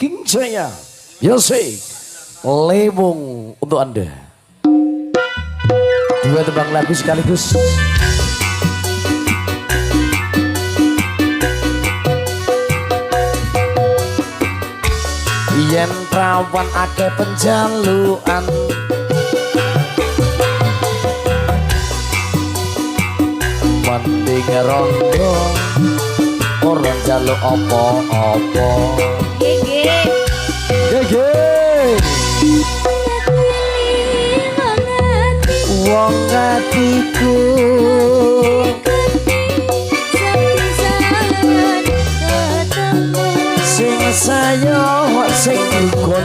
King Jaya Music Lewung untuk Anda. Dua tembang lagu sekaligus. Yen prawan akeh penjalukan, mending rondo ora njaluk apa-apa. Nggih. Nggih. Wong atiku sing sayo sing rukun.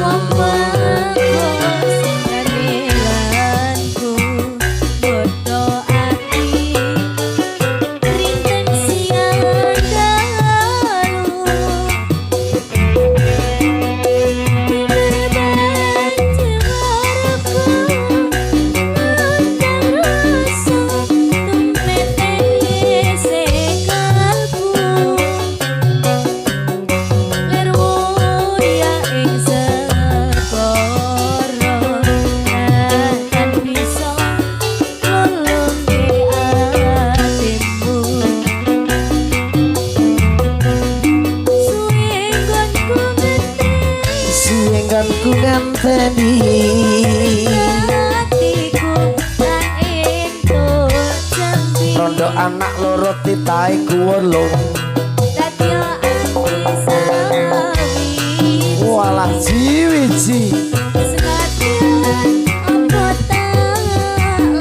Ku nganteni atiku tak entuk jambi. Rondo anak loro titahe kuwulung. Dadi ati sawiji. Walah jiwiji. Senadyan apa tak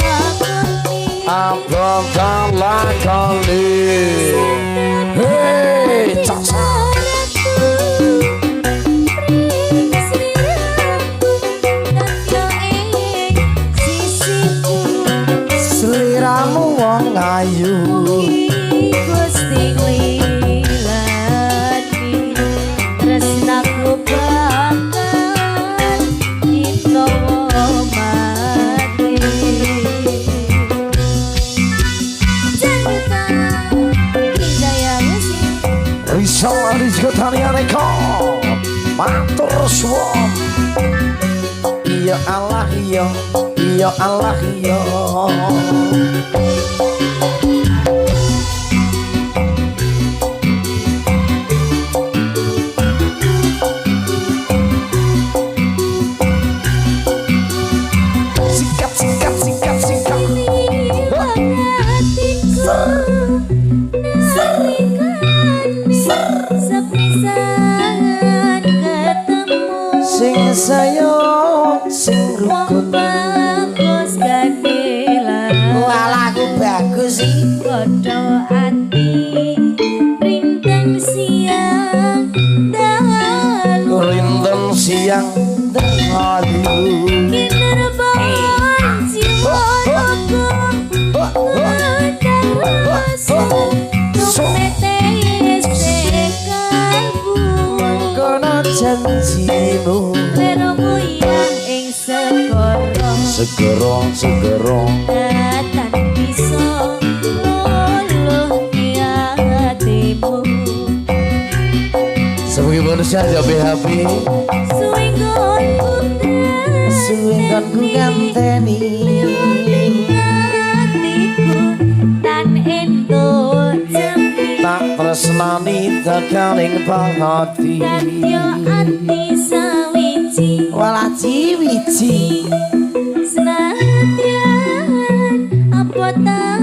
lakoni. Apa tak lakoni. Hei cak. Sliramu wong ayu. Gusti nglilani tresnaku bakal itawa mati. Jangan Hidayah Musik. Rizal Rizko Tania Record. Matur suwun. Iya Allah iya, iya Allah iya. Sikat sikat sikat sikat. Atiku nalikane sepisan ketemu. Sing sayo sing wong rukun. Bagus kandilan. Walah aku bagus sih. Padha ati rinten siang dalu. Rinten siang dalu. Kinerban jiwa ngundang rasa tumete kalbu. Mengkono janjimu. Lero yang ing segara. Segara segara. Datan bisa nulungi atimu. Sebagai manusia BHP. Suwenggonku Suwenggonku nganteni. Atiku tan entuk jembi. Tak tresnani tekaning pangati. Dadya ati sawiji. Walah jiwiji. Senadyan apa tak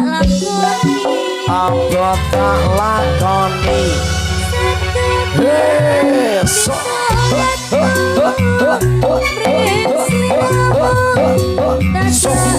lakoni. Apa tak lakoni. Hei so. So.